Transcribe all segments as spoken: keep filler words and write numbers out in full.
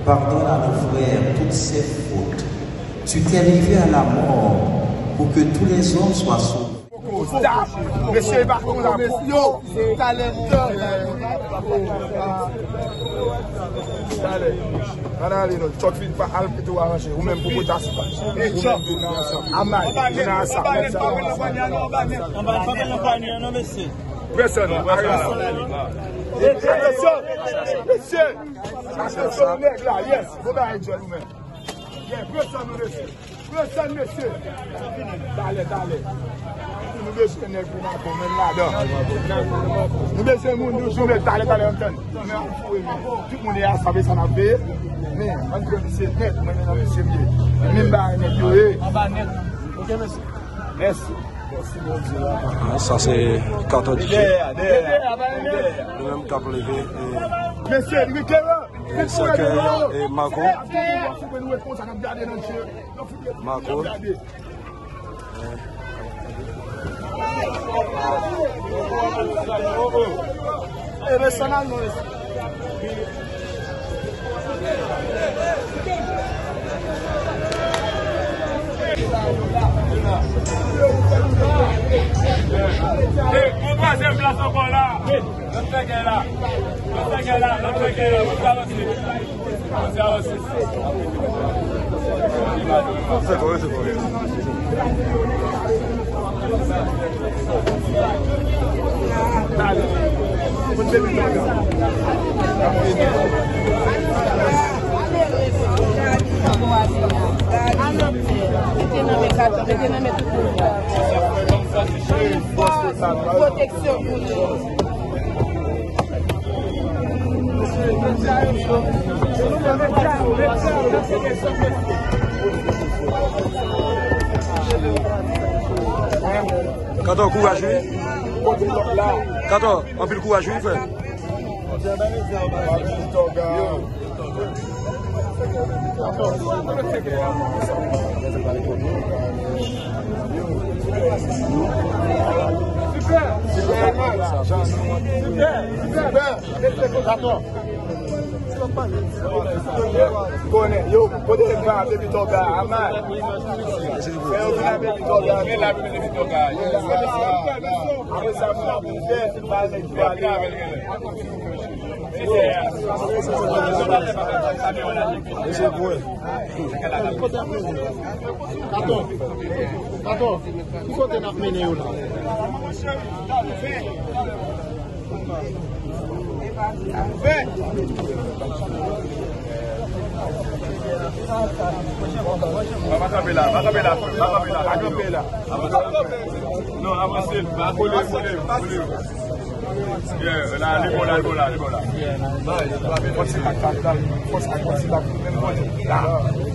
Pardonne à nos frères toutes ses fautes. Tu t'es livré à la mort pour que tous les hommes soient sauvés. Mesye, pa konn la. Yo, talè, talè. Talè. Ann ale non. Chòk vin pa al pito aranje. Ou menm pou potas. Ou menm tou nan ansanm. Amay, nou nan ansanm. Anba, pa pran nan panye an non, mesye. Pèsòn, arete. Atansyon, mesye. Atansyon, nèg la, yes. Bon bagay, John, ou menm. Yeah, pran sa, nou, mesye. Pran sa, mesye. Talè, talè. Nou bezwen nèg pou Mako, menm ladan. Nou bezwen moun nou, jou, men talè, talè, ann tann. Tout moun e a sabe sa n ap veye. Men, ann pran misye nèt, mwen, nan mesye m ye. Menm bagay nèt yo ye. Anba nèt. Ok, mesye. Mèsi. Ah, sa se Kato D J. Li menm k ap leve, e, e sèkèy e Mako. Mako. Hey, on twazyèm plas ankò la. Lòt sèkèy la. Lòt sèkèy la. Lòt sèkèy la. Lòt sèkèy la. Pwoteksyon pou nou. Kato, kouraj wi. Kato, anpil kouraj wi, frè. Super! Super! Super! Super! Kato! Konnen, yo, kote nèg pa Baby Toga a, man? Fè yo vin a Baby Toga. Apre sa, moun ap vin fè, ba nèg yo ale. Kato, Kato, ki kote n ap mennen yo la? Pa kanpe la, pa kanpe la, pa kanpe la, pa kanpe la. Non, avanse, pa kole, kole, kole. Yeah, la, li bon la, li bon la, li bon la. Fòs se bak la, fòs ak fòs se bak, menm kote. La.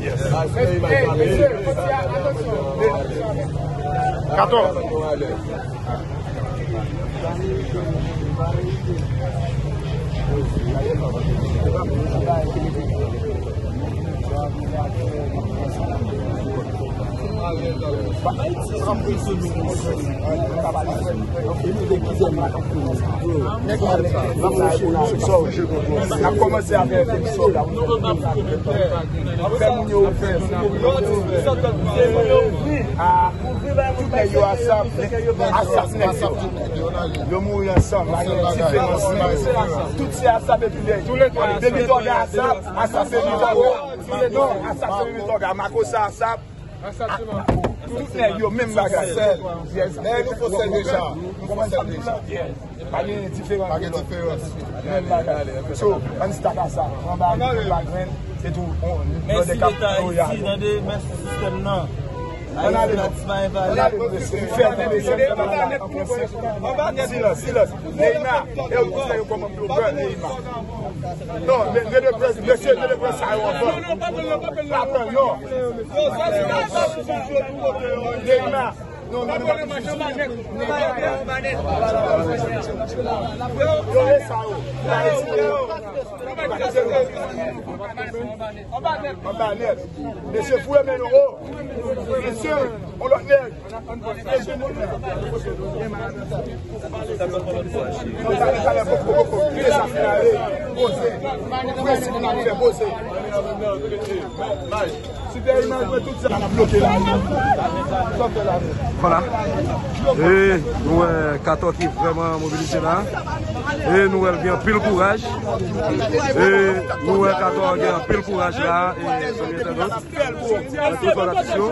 Yes. Kato. N ap kòmanse avèk sòlda. Fè moun yo fè. A, tout nèg yo ASAP, ASAP nèg yo. Yo mouri ansanm, pa gen diferans. Tout se ASAP epi Baby Toga ASAP, ASAP Baby Toga. Non, ASAP Baby Toga, Makosa ASAP. Tout nèg yo menm bagay. Yes. Men nou fò sèl deja. Nou fò sèl deja. Pa gen diferans. Pa gen diferans. Menm bagay. So, ann staka sa. Anba, anba grenn, se tou, on, mèsi Leta Ayiti, tande, mèsi sistèm nan. Ayiti nan ti bay valè. Silans, silans. Neymar, e ou di yo kòman blogè Neymar. Non, men, de, de près, mesye, de, de près sa yo ankò. Pa pran, non. Neymar. Non, non, non. Yo, e sa yo. Anba nèt. Mesye, foure men nou wo. Mesye, on lòt nèg. Vwala. E nou wè Katò ki vrèman mobilize la. E nou wè l gen anpil kouraj. E nou wè Katò gen anpil kouraj la. E zanmi entènot, nan tout zòn atis yo.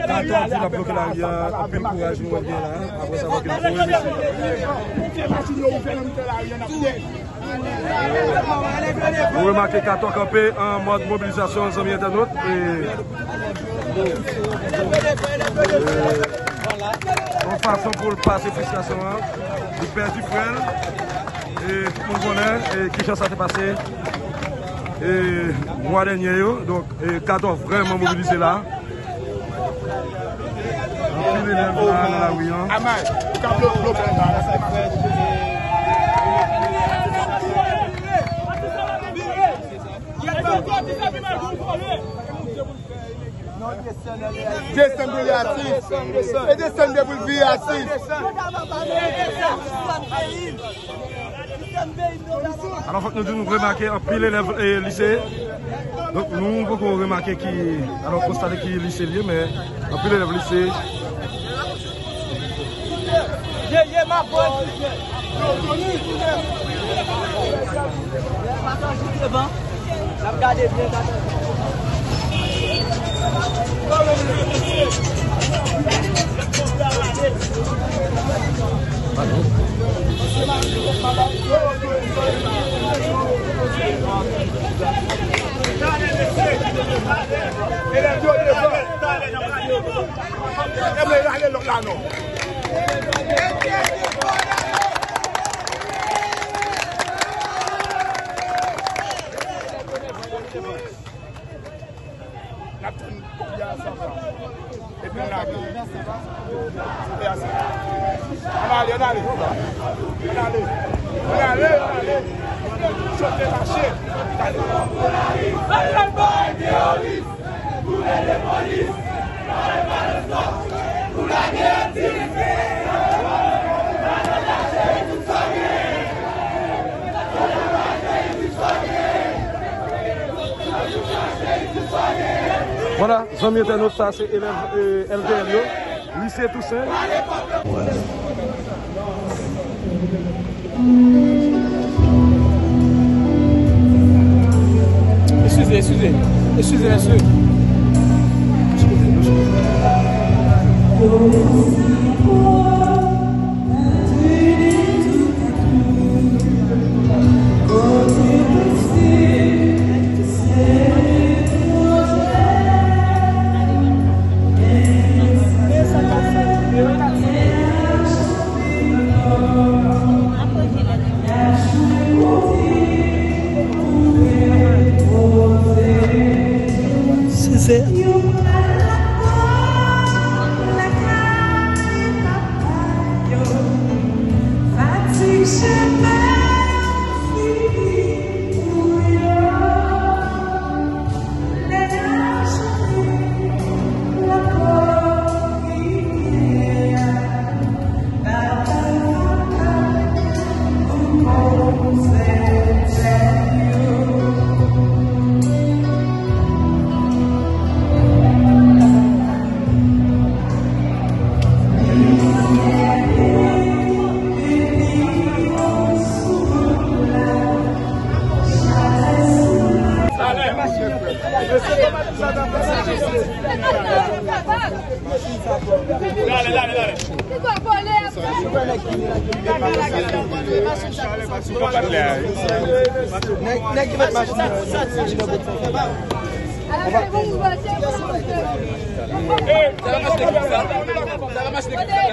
Katò di l ap bloke lari a, anpil kouraj nou wè l gen la. Apre sa, wè ki l ap Nou remake Katò kanpe an mòd mobilizasyon, zanmi entènot. E, e, yon fason pou l pase fristrasyon an, li pèdi frè l. E, tout moun konnen, e, kijan sa te pase, e, mwa dènye yo. Donk, e, Katò vrèman mobilize la. Anpil elèv la nan lari an. Desann pou li atis. E desann de pou l vire atis. Alò, fòk nou di nou remake anpil elèv, e, lise. Donk, nou poko remake ki, alò, konstate ki lise l ye, men anpil elèv lise. N ap gade byen, gade. N ap tann kòb la ansanm la. Epi n lage. Epi ase. Ann ale, ann ale. Ann ale. Ann ale, ann ale. Chofe mache. Ann ale. Ann ale, bay teyoris. Boule lepolis. Bay balans la. Pou lage aktivite. Vwala, zanmi entènot, sa se elèv, e, L T L yo, lise Tousen. Eskize, eskize. Eskize, mesye. Se, se.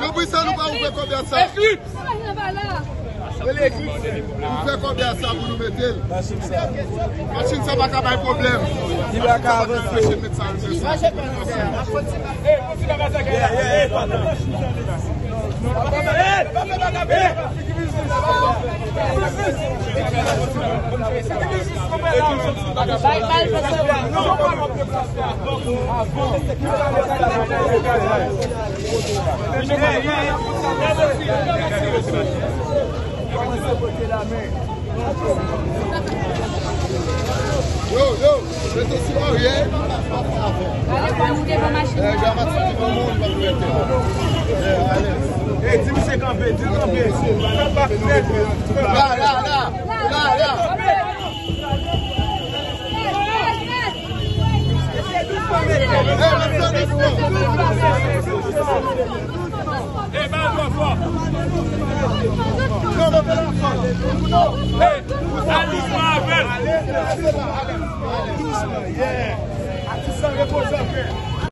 Nou pran sa, nou pa ouvè kòb la sa. Rele Eklips. Nou fè kòb la sa pou nou mete l. Machin sa pa ka bay pwoblèm. Li pa ka avanse. Machin met sa, met sa. Yo, yo, rete sou aryè. Ale, pran nou devan machin nan. Ey, di misye kanpe, di l kanpe. Kanpe nèt. La, la, la, la, la. Ey, ba l twò fò. Ey, al dousman avè l. Dousman, yeah. Atis lan repoze an pè.